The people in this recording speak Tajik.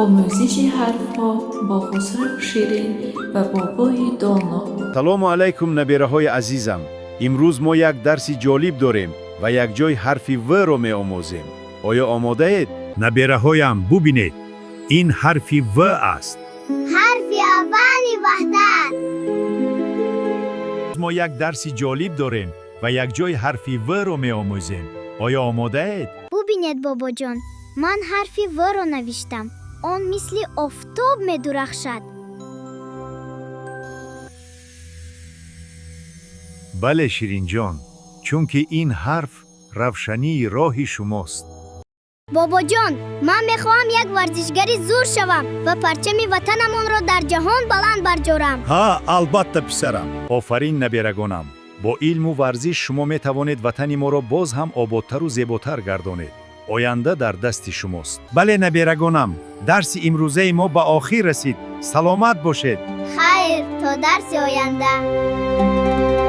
Омӯзиши ҳарфҳо бо Хусрав, Ширин ва бобои Доно. Салому алайкум, набераҳои азизам! Имрӯз мо як дарси ҷолиб дорем ва якҷой ҳарфи В-ро меомӯзем. Оё омодаед? Набераҳоям, бубинед, ин ҳарфи В аст. Ҳарфи аввали ваҳдат. Мо як дарси ҷолиб дорем ва якҷой ҳарфи В-ро меомӯзем. Оё омодаед? Бубинед, бобоҷон, ман ҳарфи В-ро навиштам. Он мисли офтоб медурахшад. Бале, Ширинҷон, чунки ин ҳарф равшании роҳи шумост. Бобоҷон, ман мехоҳам як варзишгари зур шавам ва парчами ватанамонро дар ҷаҳон баланд барҷорам. Ҳа, албатта, писарам. Офарин, наберагонам! Бо илму варзиш шумо метавонед ватани моро боз ҳам ободтару зеботар гардонед. Оянда дар дасти шумост. Бале, наберагонам, дарси имрӯзаи мо ба охир расид. Саломат бошед. Хайр, то дарси оянда.